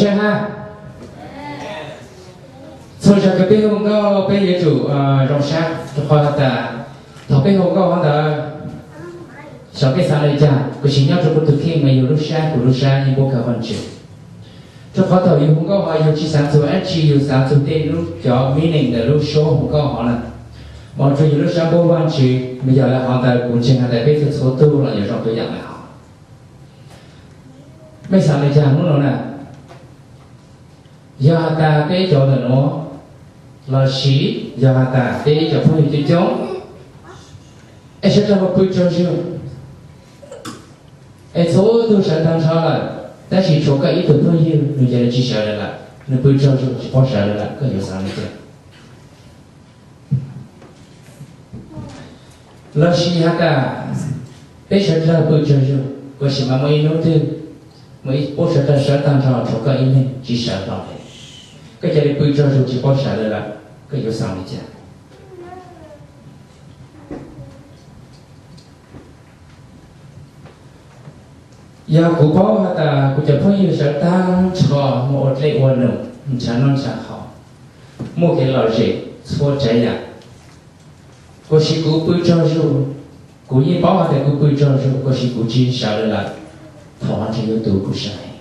sab hab. Txhua zaus kws peb hu nkauj peb yuav tsum zoo sab, rua qhov has tas thaum peb hu nkauj hov ntawd, xyov peb xaav le caag, kuv sim nyob rua kuv tug kheej mas yug lub sab kuv lub sab yeej npuab kawg Vaajtswv. Rua qhov thaum yug hu nkauj hov yug tsi xaav txug dab tsi, yug xaav txug tej lub cov meaning ntawm lub suab hu nkauj hov na, mas rua yug lub sab npuab Vaajtswv. Mas yog le hov ntawd kuv ntseeg has tas peb txhua txhua tug los yuav zoo tuab yaam le hov. Mej xaav le caag hnub no na? Yog has tas peb cov ntawm nuav, lossis yog has tas peb cov phooj ywg coob coob, es sawv dlawg pw tsaug zug, es txhua tug sawv taag nrho lawm, tab sis tshuav koj ib tug phooj ywg nws ca le tsi sawv le lawm, nws pw tsaug zug tsi paub sawv le lawm, koj yuav xaav le caag? Lossis has tas peb sawv dlawg pw tsaug zug, koj sim mas muaj ib hnub twg muaj ib puab sawv dlawg sawv taag nrho tshuav koj ib leeg tsi sawv hlo le, koj ca le pw tsaug zug tsi paub sawv le lawm, koj yuav xaav le caag? Yog kuv paub has tas kuv cov phooj ywg sawv taag nrho muaj ua dlej ua num, nrhav noj nrhav haus, muaj kev lom zem txhua tsav yaam, koj sim kuv pw tsaug zug, kuv yeej paub has tas kuv pw tsaug zug, koj sim kuv tsi sawv le lawm, thaum hov ntseeg yuav tu kuv sawv heev.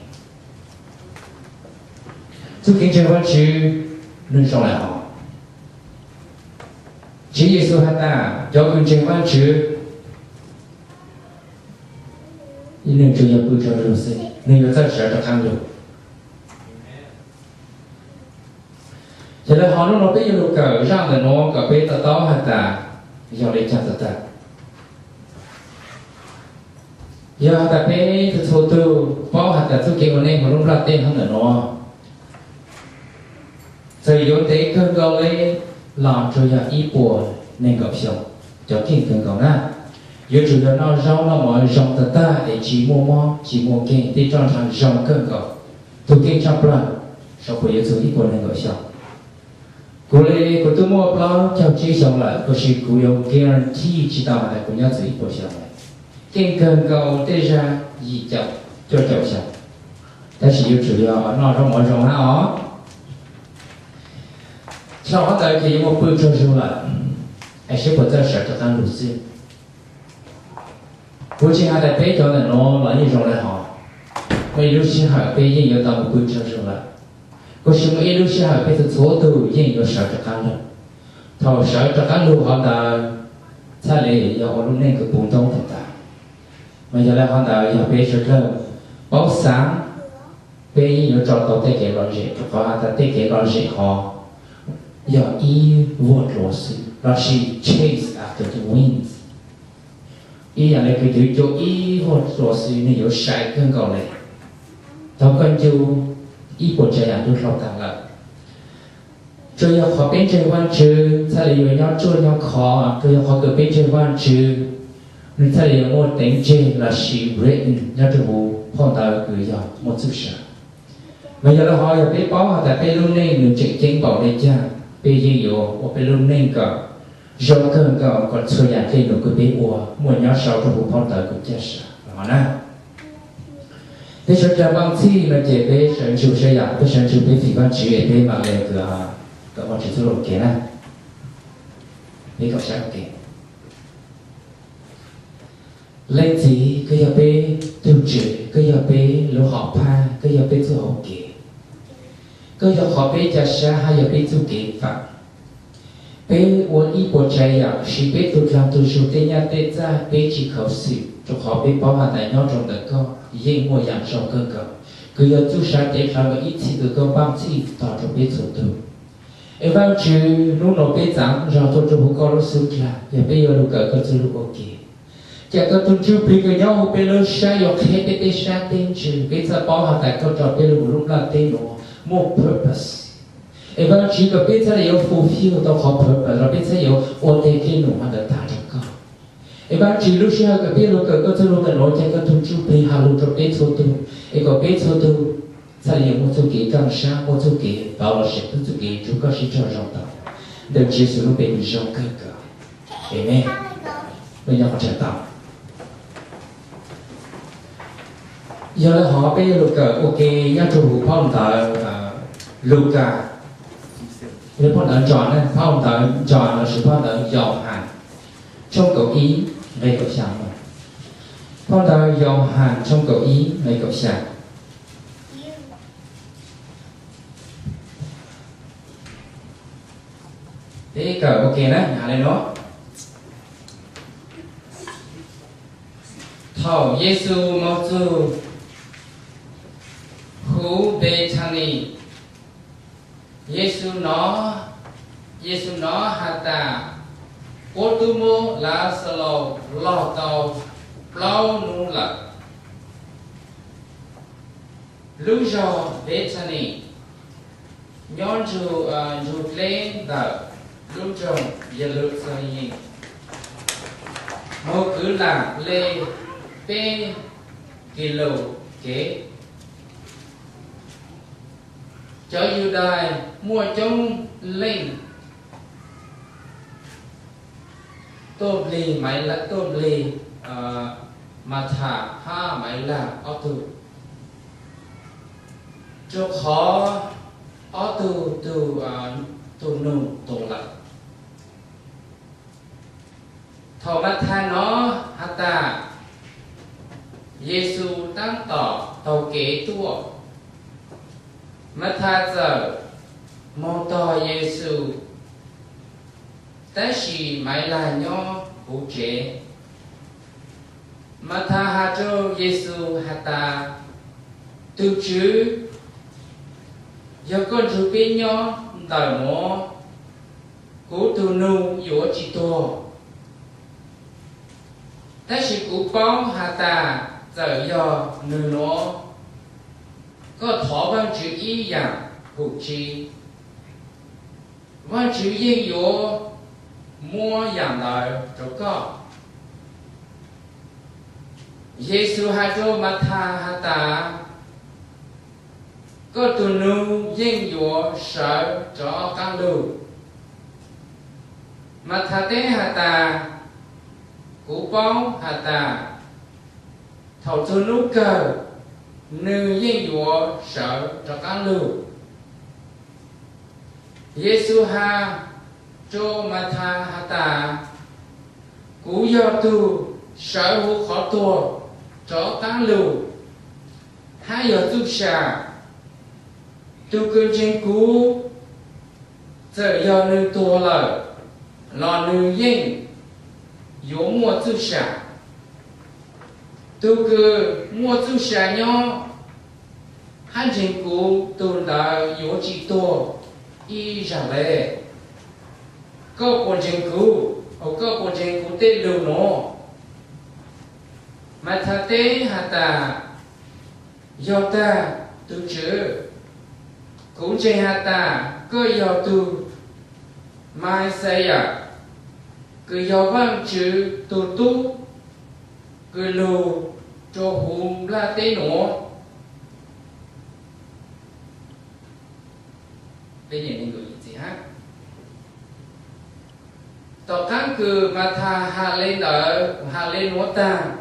Txuj kev ntseeg Vaajtswv nwg zoo le hov. Tswv Yexus has tas cov kws ntseeg Vaajtswv, nwg tsuas yog pw tsaug zug xwb, nwg yuav txawj sawv rov qaab lug. Yog le hov hnub no peb yuav lug kawm zaaj ntawm nuav kom peb to taub has tas yog le caag tag tag. Yog has tas peb txhua tug paub has tas txuj kev ua neej huv lub nplaj teb hov ntawm nuav, txawm yuav ntev kawg nkaus le los tsuas yog ib puas neeg nkaum xyoo, cov keej kawg nkaus na. Yuav tsum yog noj zaub noj mov zoo tag tag es tsi muaj mob tsi muaj nkeeg, tej roj nrha zoo kawg nkaus, tug keej tshaj plawg, sau puas yuav txug ib puas neeg nkaum xyoo. Kuv le kuv twb muaj plaub caug tsib xyoo lawm, tab sis kuv yuav guarantee tsi tau has tas kuv nyob txug ib puas xyoo le. Keej kawg nkaus tej zag yim caum cuaj caum xyoo, tab sis yuav tsum yog noj zaub mov zoo hab os. Thaum hov ntawd ces yuav muaj pw tsaug zug lawm, es seb puas txawj sawv rov qaab lug xwb. Kuv tsi has tas peb cov ntawm nuav los yeej zoo le hov, muaj ib lub sij hawm peb yeej yuav tau mus pw tsaug zug lawm, koj sim muaj ib lub sij hawm peb txhua txhua tug yeej yuav sawv rov qaab lug. Thaum sawv rov qaab lug hov ntawd, txhaj le yog ua lub neej kws puv ntoob tag tag. Mas yog le hov ntawd yog peb sawv dlawg paub xaav, peb yeej yuav tso tau tej kev lom zem, rua qhov has tas tej kev lom zem hov yog ib vuag dluav xwb, lossis chase after the winds. Ib yaam le kws twv cua ib vuag dluav xwb nwg yuav sai kawg nkaus le, thaum koj ncu ib puas tsav yaam ntuj hlau taag lawm. Tsuas yog qhov peb ntseeg Vaajtswv txhaj le yuav nyob ruaj nyob khov, tsuas yog qhov kws peb ntseeg Vaajtswv, nwg txhaj le yuav muaj teev tseg lossis written nyob rua huv phau ntawv kws yog muaj txuj sa. Mas yog le hov yog peb paub has tas peb lub neej nwg tseem ceeb npaum le caag, peb yeej yuav ua peb lub neej kom zoo kawg nkaus kom txhua yaam dlej num kws peb ua muaj nyob sau rua huv phau ntawv kws caj sa hov na. Peb sawv dlawg npaaj txhij no ces peb sawv ntsug saib yaam, peb sawv ntsug peb fim Vaajtswv es peb mam le kws kom Vaajtswv txuj lug kev na. Peb kom sab kev. Leej Txiv, koj yog peb tug Tswv, koj yog peb lub hom phaj, koj yog peb txuj hauv kev. Koj yog qhov peb ca sab hab yog peb txuj kev faam. Peb ua ib puas tsav yaam siv peb tug dlaag tug zug tej nyaj tej txag, peb tsi khuv xim rua qhov peb paub has tas nyob rua ntawm koj yeej muaj yaam zoo kawg nkaus, kws yog txuj sa cev dlawg mas ib txhis kws koj npaaj txhij tog rua peb txhua tug. Es Vaajtswv, nub nua peb txaav zog tuaj rua huv koj lub xub dlaag, yog peb yuav lug kawm koj txuj lug ua ke. Ca koj tug Ntsuj Plig kws nyob huv peb lub sab yuav qheb peb tej sab tej ntsws, peb txhaj paub has tas koj tso peb lug huv lub nplaj teb nuav muaj purpose. Es Vaajtswv, kom peb txhaj le yuav fulfill tau qhov purpose los peb txhaj yuav ua teg dlej num hov ntawd taag rua koj. Es Vaajtswv, lub sij hawm kws peb lug kawm koj txuj lug ntawm nuav, ca koj tug Ntsuj Plig has lug rua peb txhua tug, es kom peb txhua tug txhaj le yuav muaj txuj kev kaaj sab, muaj txuj kev pauv los sim txuj kev nrug koj sib raug zoo tau. Ntawm Tswv Yexus lub npe kws zoo kawg nkaus. Amees. Peb nyob qhov tau. Yog li hov peb yuav lug kawm ua ke nyob rua huv phau ntawv Lukas, phau ntawv Ntsos, phau ntawv Ntsos lossis phau ntawv Yauhas, tshooj kaum ib, nqe kaum xya. Phau ntawv Yauhas tshooj kaum ib, nqe kaum xya. Peb kawm ua ke na, has le nuav. Thaum Yexus moog txug huv Npethanis, Yexus nov, Yexus nov has tas, puab tub muab Laxalus log tau plaub nub lawm. Lub zog Npethanis nyob nrug dleb ntawm lub nroog Yeluxalees moog kwv lam le peb kis lus kev. Cov Yudais muaj coob leej tuaj nplig, tuaj nplig Mathas hab Maiv Laj ob tug, rua qhov ob tug tug nug tuag lawm. Thaum Mathas nov has tas Yexus taab tom taug kev tuaj, Mathas txawm moog tog Yexus, tab sis Maiv Laj nyob huv tsev. Mathas has rua Yexus has tas, Tug Tswv, yog koj nrug peb nyob ntawm nuav, kuv tug nug yuav tsi tuag. Tab sis kuv paub has tas txawm yog nwg nuav, koj thov Vaajtswv ib yaam hum tsi, Vaajtswv yeej yuav muab yaam ntawd rua koj. Yexus has rua Mathas has tas, Koj tug nug yeej yuav sawv rov qaab lug. Mathas teb has tas, Kuv paub has tas thaum txug nub kawg nwg yeej yuav sawv rov qaab lug. Yexus has rua Mathas has tas, Kuv yog tug sawv huv qhov tuag rov qaab lug, hab yog txuj sa. Tug kws ntseeg kuv, txawm yog nwg tuag lawm los nwg yeej yuav muaj txuj sa. Tug kws muaj txuj sa nyob hab ntseeg kuv, tug ntawd yuav tsi tuag ib zaug le. Koj puas ntseeg kuv? Koj puas ntseeg kuv tej lug nuav? Mathas teb has tas, Yog tag, tug Tswv, kuv ntseeg has tas koj yog tug Maixias, kws yog Vaajtswv tug tub, kws lug rua huv nplaj teb nuav. Tom qaab kws Mathas has le ntawd, has le nuav tag,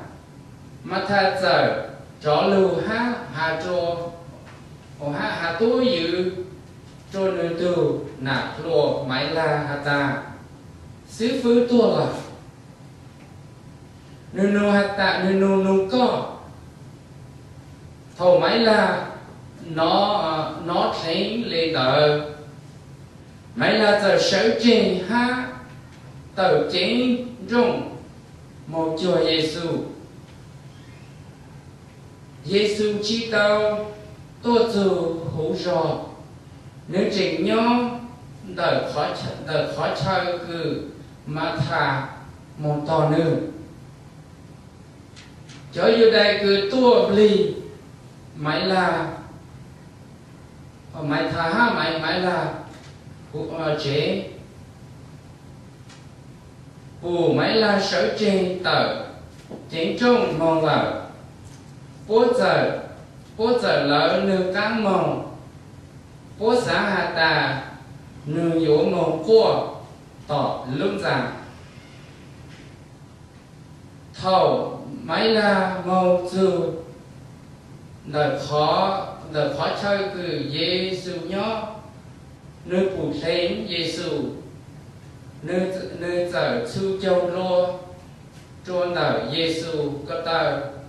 Mathas txawm rov lug hab has rua, hab has tuab ywv rua nwg tug nam hluas Maiv Laj has tas, Xib fwb tuaj lawm. Nwg nug has tas, nwg nug nug koj. Thaum Maiv Laj nov dheev le ntawd, Maiv Laj txawm sawv tsees hab tawm ceev nrooj moog cuag Yexus. Yexus tsi tau tuaj txug huv zog, nwg tseem nyob ntawm qhov chaw kws Mathas moog tog nwg. Cov Yudais kws tuaj nplig Maiv Laj, Maiv Thas hab Maiv, Maiv Laj tsev, pum Maiv Laj sawv tsees tawm ceev nrooj moog lawm, puab txawm, puab txawm lawv nwg qaab moog. Puab xaav has tas nwg yuav moog quaj tom lub ntxa. Thaum Maiv Laj moog txug Ntawm qhov, ntawm qhov chaw kws Yexus nyob, nwg pum dleev Yexus, nwg txawm txhu caug nplua rua ntawm Yexus ko taw.